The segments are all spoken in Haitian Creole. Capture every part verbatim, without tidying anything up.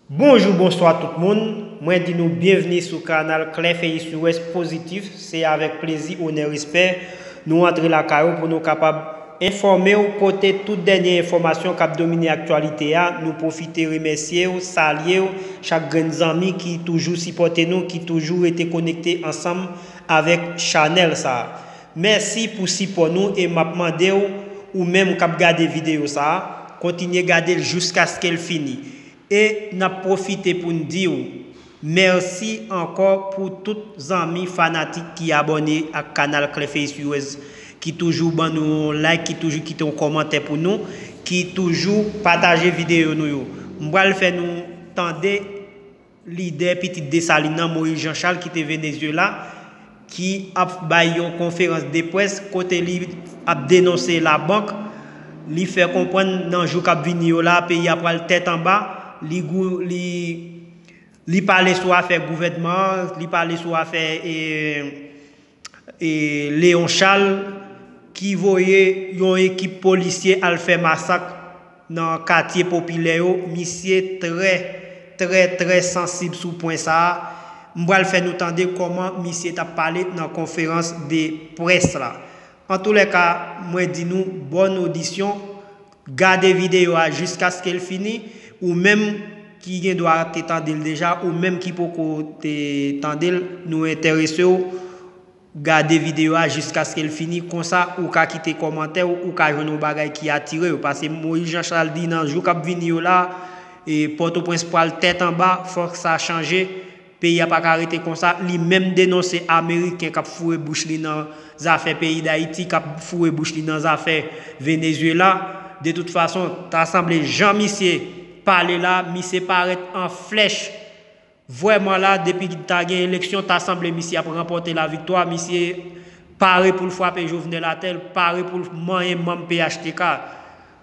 Bonjou, bonswa tout moun. Mwen di nou byenvni sou kanal Klè Feyis U S Pozitif. Se avèk plezi, onè, respè nou antre lakay ou pou nou kapab enfòme w, pote tout dènye enfòmasyon k ap domine aktyalite a. Nou pwofite remèsye w, salye w, chak grenn zanmi ki toujou sipòte nou, ki toujou rete konekte ansanm avèk chanèl sa a. Mèsi pou sipò nou e m ap mande w, ou menm k ap gade videyo sa a, kontinye gade l jiskaske l fini. E n ap pwofite pou n di w mèsi ankò pou tout zanmi fanatik ki abòne ak kanal Klè Feyis U S, ki toujou ban nou yon like, ki toujou kite yon kòmantè pou nou, ki toujou pataje videyo nou yo. M pral fè nou tande lidè pitit Desalin nan, Moïse Jean Charles, ki te Venezuela, ki ap bay yon konferans de près kote li ap denonse labank. Li fè konprann nan jou k ap vini yo la, peyi a pral tèt anba. Li gou, li, li pale sou afè gouvènman an, li pale sou afè, e, e, Léon Charles, ki voye yon ekip polisye al fè masak nan katye popilè yo. Misye trè, trè, trè sansib sou pwen sa a. M pral fè nou tande kòman misye t ap pale nan konferans de près la. Antoulèka, mwen di nou bòn odisyon. Gade videyo a jiskaske l fini. Ou menm ki gen dwa te tande l deja, ou menm ki poko te tande l, nou enterese w, gade videyo a jiskaske l fini. Konsa, ou ka kite kòmantè w, ou ka jwenn yon bagay ki atire w. Paske Moïse Jean Charles di nan jou k ap vini yo la, e, Pòtoprens pral tèt anba, fòk sa chanje. Peyi a pa ka rete konsa. Li menm denonse Ameriken k ap foure bouch li nan zafè peyi Dayiti, k ap foure bouch li nan zafè Venezuela. De tout fason, ta sanble jan misye pale la, misye parèt an flèch. Vrèman la, depi ta gen eleksyon, ta sanble misye ap ranpòte laviktwa. Misye pare pou l frape Jovenel atè, l pare pou l manyen manm P H T K.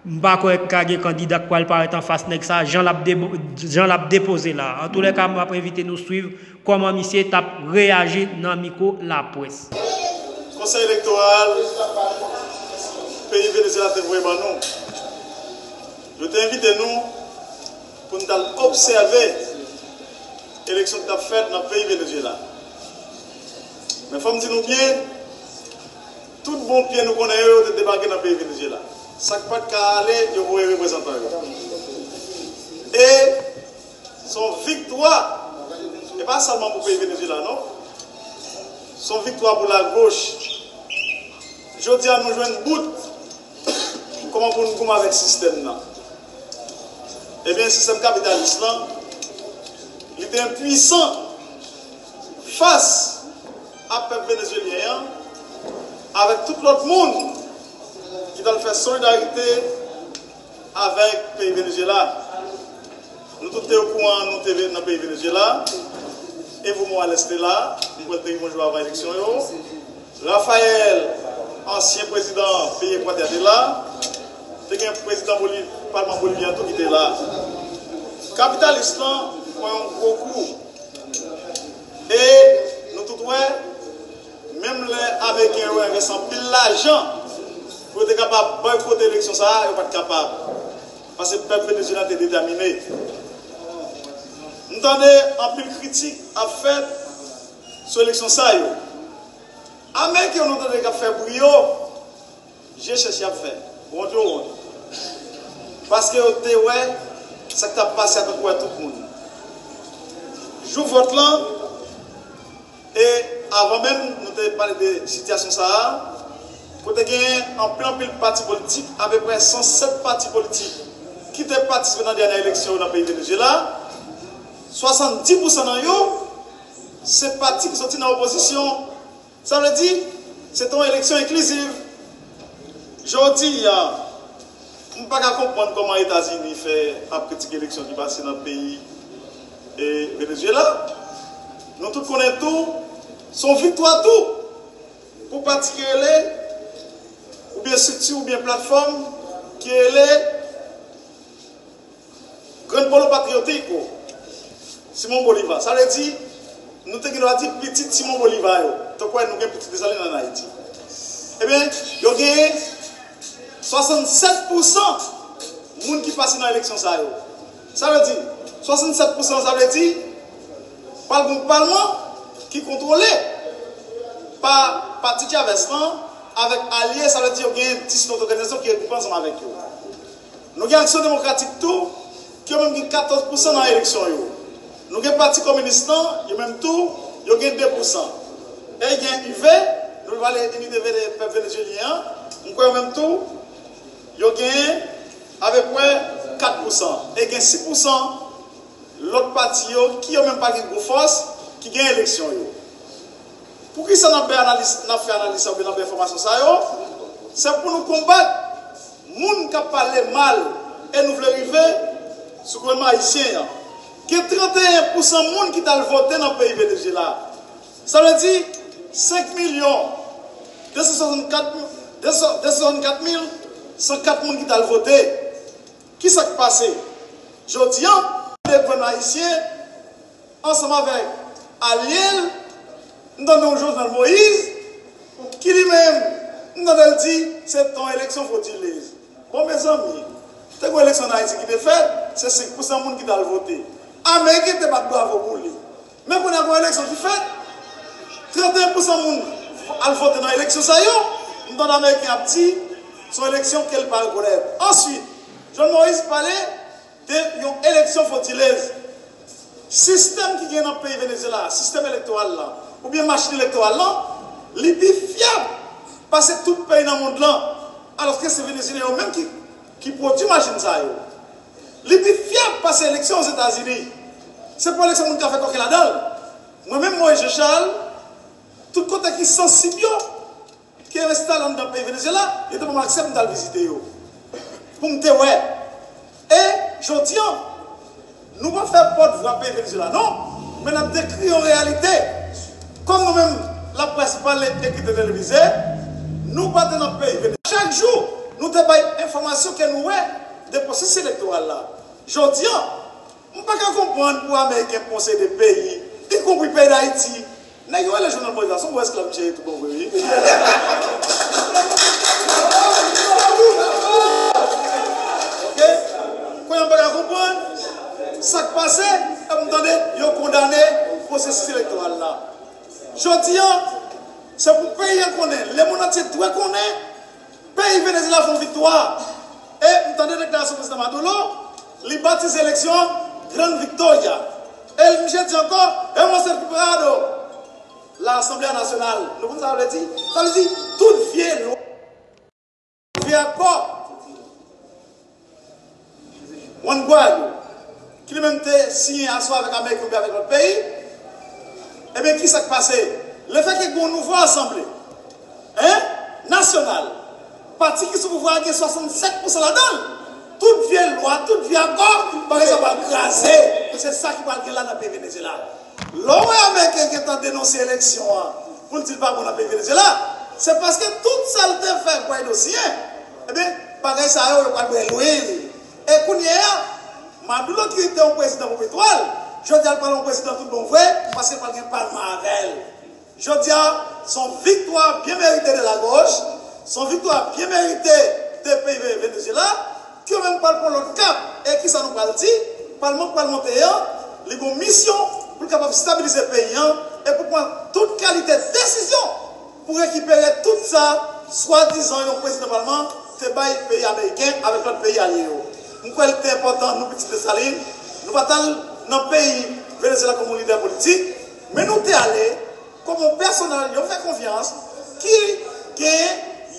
M pa kwè ka gen kandida k pral parèt anfas nèg sa, jan l ap debo-, jan l ap depoze la. Antoulèka, m ap envite nou swiv kòman misye t ap reyaji nan mikwo laprès. Konsèy elektoral peyi Venezuela te voye ban nou. Yo te envite nou pou n t al obsève eleksyon ki t ap fèt nan peyi Venezuela. Men fò m di nou byen, tout bon pye nou konnen yo, yo te debake nan peyi Venezuela. Sa k pa t ka ale, yo voye reprezantan yo. E se yon viktwa, e pa sèlman pou peyi Venezuela, non. Se yon viktwa pou lagoch. Jodi a, nou jwenn bout kòman pou n goumen avèk sistèm nan. Ebyen, sistèm kapitalis lan, li te enpwisan fas a pèp venezuelyen an, avèk tout lòt moun ki t al fè solidarite avèk peyi Venezuela. Nou tout te okouran, nou te nan peyi Venezuela. Evo Morales te la, m kwè l te ri bonjou avan eleksyon yo. Rafael, ansyen prezidan peyi Ekwatè, te la. Te gen prezidan Boli-, palman bolivyen tou ki te la. Kapitalis lan pran yon gwo kou. E nou tout wè, menm lè Ameriken yo envesti anpil lajan pou yo te kapab bòykote eleksyon sa a, yo pa t kapab. Paske pèp Venezuela te detèmine. M tande anpil kritik ap fèt sou eleksyon sa yo. Ameriken yo, nou tande k ap fè bri yo, je chèch y ap fè, wont yo wont. Paske yo te wè sa k t ap pase a tankou wè tout moun. Jou vòt lan, e avan menm nou te pale de sitiyasyon sa a, kote genyen anpil anpil pati politik, apeprè san sèt pati politik ki te patisipe nan dènye eleksyon yo nan peyi Venezuela, swasanndis pousan nan yo, se pati ki soti nan opozisyon. Sa vle di, se te yon eleksyon enkliziv. Jodi a, m pa ka konprann kòman Etazini fè ap kritike eleksyon ki pase nan peyi, e, Venezuela. Nou tout konnen tou, se yon viktwa tou pou pati ki rele, oubyen estrikti, oubyen platfòm ki rele Gran Polo Patriotiko, Simon Bolivar. Sa vle di, nou te gen dwa di pitit Simon Bolivar yo. Tankou nou gen pitit Desalin ann Ayiti. Ebyen, yo genyen swasannsèt pousan moun ki pase nan eleksyon sa yo. Sa vle di, Swasannsèt pousan, sa vle di, pral gen yon palman ki kontwole pa pati Chavez lan avèk alye, sa vle di yo gen dis lòt òganizasyon ki regwoupe ansanm avèk yo. Nou gen Aksyon Demokratik tou, ki yo menm gen katòz pousan nan eleksyon yo. Nou gen Pati Kominis lan, yo menm tou, yo gen de pousan. E gen U V, nou pale Inite Vene-, Pèp Venezuelyen an, m kwè yo menm tou, yo gen apeprè kat pousan. E gen sis pousan lòt pati yo, ki yo menm pa gen gwo fòs, ki gen eleksyon yo. Poukisa n ap bay analiz, n ap fè analiz sa oubyen n ap bay enfòmasyon sa yo? Se pou nou konbat moun k ap pale mal e nou vle rive sou gouvènman ayisyen an. Gen tranteyen pousan moun ki t al vote nan peyi Venezyela. Sa vle di senk milyon de san swasannkat, de san swasannkat mil san kat moun ki t al vote. Kisa k pase? Jodi a, de gouvènman ayisyen ansanm avèk alye l, m tande yon Jovenel Moïse, ki li menm, m tande l di, se t on eleksyon frotilez. Bon, mezanmi, te gen yon eleksyon ann Ayiti ki te fèt, se senk pousan moun ki t al vote. Ameriken te bat bravo pou li. Men kounye a gen yon eleksyon ki fèt, tranteyen pousan moun al vote nan eleksyon sa yo, m tande Ameriken ap di, se yon eleksyon ke l pa rekonèt. Answit, Jovenel Moïse pale de yon eleksyon frotilez. Sistèm ki gen nan peyi Venezyela, sistèm elektoral la, oubyen machin elektoral la, li pi fyab pase tout peyi nan mond lan, alòske se Venezyelyen yo menm ki, ki pwodui machin sa yo. Li pi fyab pase eleksyon Ozetazini. Se pa eleksyon moun ka fè kòken ladan l. Mwen menm, Moïse Jean Charles, tout kote ki sansib yo, ki envesti talan anndan peyi Venezyela, yo te ban m aksè pou m t al vizite yo. Pou m te wè. E, jodi a, nou pa fè pòtvwa peyi Venezyela, non, men n ap dekri yon reyalite. Kòm nou menm, laprès pale, ekri, televize, nou pa te nan peyi Venezyela. Chak jou, nou te bay enfòmasyon ke nou wè de pwosesis elektoral la. Jodi a, m pa ka konprann pou Ameriken panse de peyi, ikonpri peyi Dayiti. Nèg yo rele Jovenel Moïse la, se yon gwo esklav misye ye tou bon vre, wi. Oke? Kounye a m pa ka konprann sa k pase, e m tande yo kondane pwosesis elektoral la. Jodi a, se pou peyi a konnen, lemonn antye dwe konnen, peyi Venezyela fè yon viktwa. E m tande deklarasyon prezidan Maduro, li batize eleksyon an Gran Victoria. E misye di ankò, hemos recuperado la Asamblea Nacional. Nou konn sa sa vle di? Sa vle di, tout vye lwa, vye akò Juan Guaido, ki li menm te siyen aswè avèk Ameriken oubyen avèk lòt peyi, ebyen, kisa k pase? Lefètke gen yon nouvo asanble, en, nasyonal, pati ki sou pouvwa a gen swasannsèt pousan ladan l. Tout vye lwa, tout vye akò, bagay sa pral kraze. Se sa ki pral gen la nan peyi Venezyela. Lè w wè Ameriken gentan denonse eleksyon an pou l di l pa bon nan peyi Venezyela, se paske tout sa l te fè Guaido siyen, ebyen, bagay sa yo, yo pral bwè lwil. E kounye a, Maduro ki te yon prezidan pou petwòl, jodi a l pral yon prezidan tout bon vre, paske l pral gen palman avè l. Jodi a, se yon viktwa byen merite de la gauche, se yon viktwa byen merite de peyi Ve-, Venezyela, ke yo menm pral pran lòt kap. E kisa nou pral di? Palman k pral monte an, li gen yon misyon pou l kapab stabilize peyi an e pou pran tout kalite desizyon pou rekipere tout sa swadizan yon prezidan palman te bay peyi ameriken avèk lòt peyi alye yo. M kwè li te enpòtan, nou pitit Desalin, nou pa t al nan peyi Venezyela kòm yon lidè politik, men nou te ale kòm yon pèsonèl yo fè konfyans, ki gen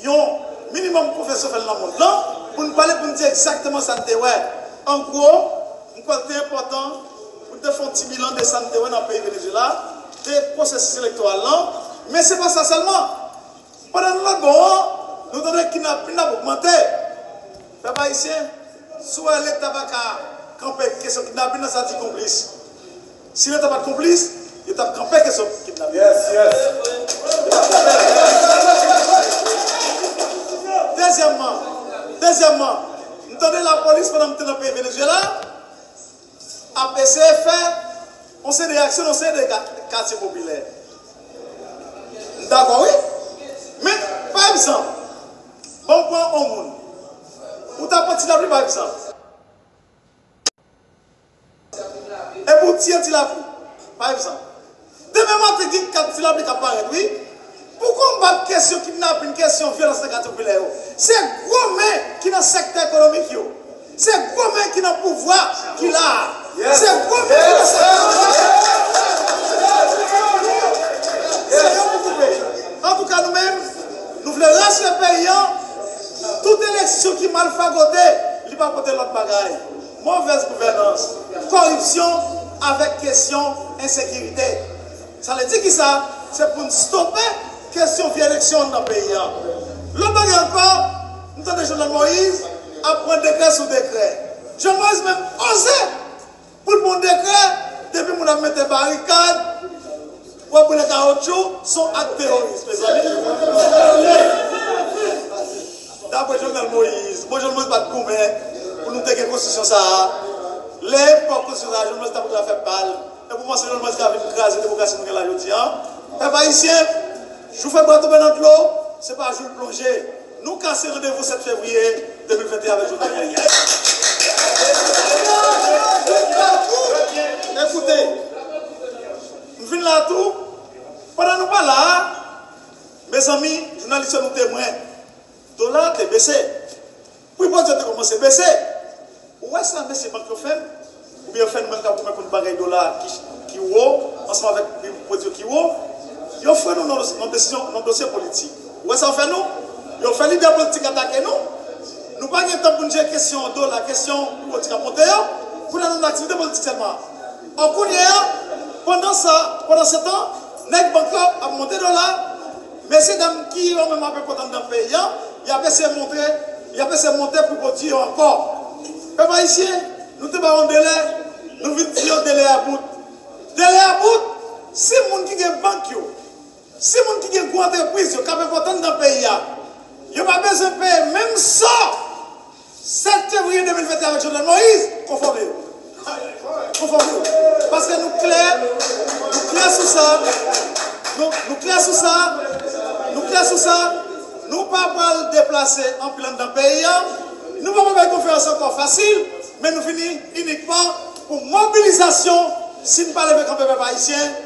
yon minimòm konfyans yo fè l nan mond lan, pou n pale, pou n di egzakteman sa n te wè. An gwo, m kwè l te enpòtan pou n te fè yon ti bilan de sa n te wè nan peyi Venezyela, de pwosesis elektoral lan, men se pa sa sèlman. Pandan nou lòt bò an, nou tande kidnapin ap ogmante. Pèp ayisyen, si w wè Leta pa ka kanpe kesyon kidnapin nan, sa di konplis. Si Leta pa t konplis, yo t ap kanpe kesyon kidnapin. Yes, yes. Yo t ap kanpe. Dezyèmman, dezyèmman, m tande lapolis pandan m te nan peyi Venezyela, ap eseye fè yon seri de aksyon nan yon seri de ka-, katye popilè. M dakò, wi. Men, pa egzanp, ban m pran yon moun. Ou t ap pran Ti Lapli, pa egzanp. Epi w tiye Ti Lapli, pa egzanp. Demen maten, gen kat Ti Lapli k ap parèt, wi. Pou konbat kesyon kidnapin, kesyon vyolans nan katye popilè yo, se gwo men ki nan sektè ekonomik yo. Se gwo men ki nan pouvwa ki la a. Se gwo men ki nan sektè ekonomik yo. Se yo pou koupe. Antouka, nou menm, nou vle rasire peyi an. Tout eleksyon ki mal fagote, li pa pote lòt bagay. Movèz gouvènans, koripsyon avèk kesyon ensekirite. Sa vle di kisa? Se pou n stope kesyon vye eleksyon anndan peyi a. Lòt bagay ankò, m tande Jovenel Moïse ap pran dekrè sou dekrè. Jovenel Moïse menm oze pou l pran dekrè, depi moun ap mete barikad, w ap boule kawotchou, se yon ak teworis, mezanmi. Dapre Jovenel Moïse, bon, Jovenel Moïse pa t goumen pou nou te gen konstitisyon sa a. Lè epòk konstitisyon sa a, Jovenel Moïse t ap fè pa l. E pou panse Jovenel Moïse ka vin kraze demokrasi nou gen la jodi a. Pèp ayisyen, jou fèb la tonbe nan dlo, se pa jou l plonje. Nou kase randevou sèt fevriye de mil venteyen avèk Jovenel Moïse. Ekoute, m vin la tou, pandan nou pa la a, mezanmi, jounalis yo, nou temwen, dola a te bese. Pri pwodui yo te kòmanse bese. Ou wè sa mesye bank yo fè n? Oubyen yo fè nou menm k ap goumen pou n bagay dola ki, ki wo, ansanm avèk pri pwodui yo ki wo? Yo fre nou nan, nan desizyon, nan dosye politik. Ou wè sa yo fè nou? Yo fè lidè politik atake nou. Nou pa gen tan pou n jere kesyon dola, kesyon pri pwodui k ap monte yo, pou n nan aktivite politik sèlman. An kounye a, pandan sa, pandan se tan, nèg bank yo ap monte dola, mesye dam ki yo menm ap enpòte anndan peyi a, y ap eseye montre, y ap eseye monte pri pwodui yo ankò. Pèp ayisyen, nou te ba yo yon delè, nou vin di yo delè a bout. Delè a bout, si moun ki gen bank yo, si moun ki gen gwo antrepriz yo k ap enpòte anndan peyi a, yo pa bezwen peye menm sò sèt fevriye de mil venteyen avèk Jovenel Moïse, konfòme yo. Konfòme yo. Paske nou klè, nou klè sou sa, nou, nou klè sou sa, nou klè sou sa, nou pa pral deplase anpil anndan peyi a, nou pa pral bay konferans ankò fasil, men nou vini inikman pou mobilizasyon, si n pa leve kanpe pèp ayisyen,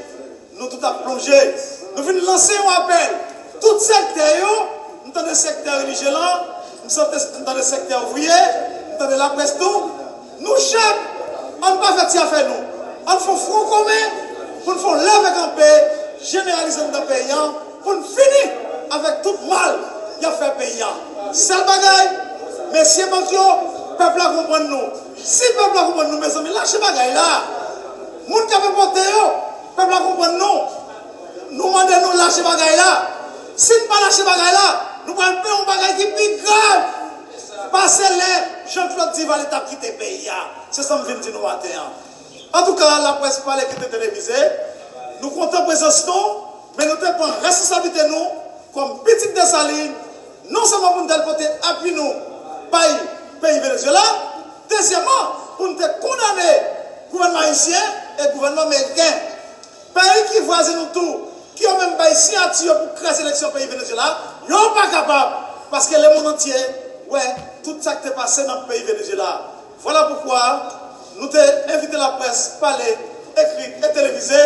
nou tout ap plonje. Nou vin lanse yon apèl. Tout sektè yo, m tande sektè relijye lan, m sante, m tande sektè ouvriye, m tande laprès tou. Nou chak, ann pa fè ti afè nou. Ann fè yon fwon komen pou n fè yon leve kanpe jeneralize anndan peyi a, pou n fini avèk tout mal y ap fè peyi a. Sèl bagay, mesye bank yo, pèp la konprann nou. Si pèp la konprann nou, mezanmi, lache bagay la. Moun k ap enpòte yo, pèp la konprann nou. Nou mande nou lache bagay la. Si n pa lache bagay la, nou pral peye yon bagay ki pi grav pase lè Jean Claude Duvalier t ap kite peyi a. Se sa m vin di nou maten an. Antouka, laprès pale ki te televize, nou kontan prezans nou, men nou te pran responsablite nou kòm pitit Desalin, non sèlman pou n t al pote apui nou bay peyi Venezuela, dezyèmman, pou n te kondane gouvènman ayisyen e gouvènman meriken. Peyi ki vwazen nou tou, ki yo menm bay siyati yo pou kraze eleksyon peyi Venezuela, yo pa kapab, paske lemonn antye wè tout sa k te pase nan peyi Venezuela. Vwala poukwa nou te envite laprès pale, ekri e televize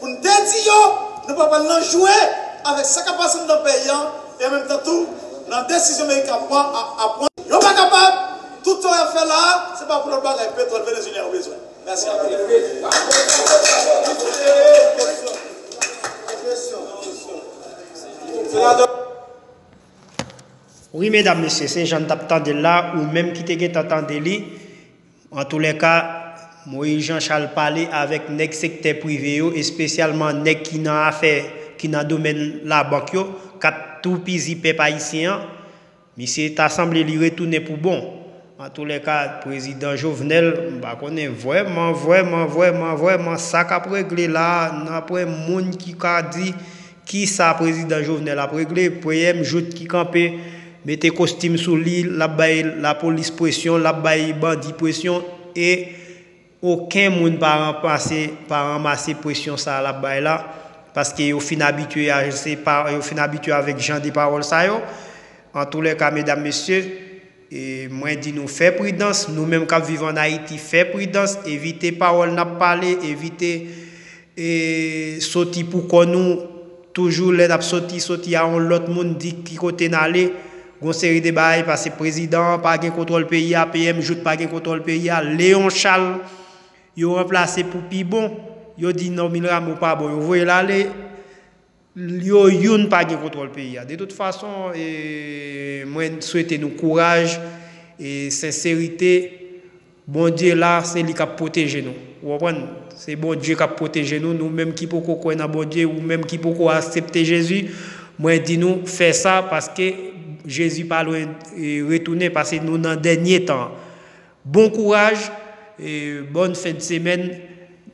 pou n te di yo nou pa pral nan jwe avèk sa k ap pase anndan peyi an e an menm tan tou nan desizyon Meriken ap pran, ap, ap pran. Yo pa kapab, tout sa y ap fè la a, se pa pou lòt bagay, petwòl venezuelyen yo bezwen. Mèsi anpil. Wi, medam, mesye, se jan n t ap tande l la, ou menm ki te gentan tande li. Antoulèka, Moïse Jean Charles pale avèk nèg sektè prive yo, espesyalman nèg ki nan afè, ki nan domèn labank yo, k ap toupizi pèp ayisyen an. Misye ta sanble li retounen pou bon. Antoulèka, prezidan Jovenel, m pa konnen vrèman, vrèman, vrèman, vrèman sa k ap regle la a, n ap wè moun ki ka di kisa prezidan Jovenel ap regle. P M Jouthe ki kanpe, mete kostim sou li, l ap bay lapolis presyon, l ap bay bandi presyon, e okenn moun pa ranmase, pa ranmase presyon sa a l ap bay la, paske yo fin abitye a, se pa, yo fin abitye avèk jan de pawòl sa yo. Antoulèka, medam, mesye, E mwen di nou fè pridans, nou menm k ap viv ann Ayiti, fè pridans, evite pawòl n ap pale, evite e, soti pou kò nou, toujou lè n ap soti, soti a yon lòt moun, di ki kote n ale. Gon seri de bagay, pase prezidan an pa gen kontwòl peyi a, P M Jouthe pa gen kontwòl peyi a, Léon Charles, yo ranplase pou pi bon, yo di Normil Rameau pa bon, yo voye l ale, yo youn pa gen kontwòl peyi a. De tout fason, e, mwen swete nou kouraj e senserite. Bondye la, se li k ap pwoteje nou. Ou konprann? Se Bondye k ap pwoteje nou. Nou menm ki poko kwè nan Bondye, ou menm ki poko aksepte Jezi, mwen di nou fè sa paske Jezi pa lwen e, retounen, paske nou nan dènye tan. Bon kouraj, e, bòn fen de semèn.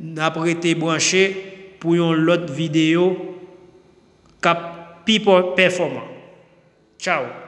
N ap rete branche pou yon lòt videyo k ap pi pèfòman. Tchao!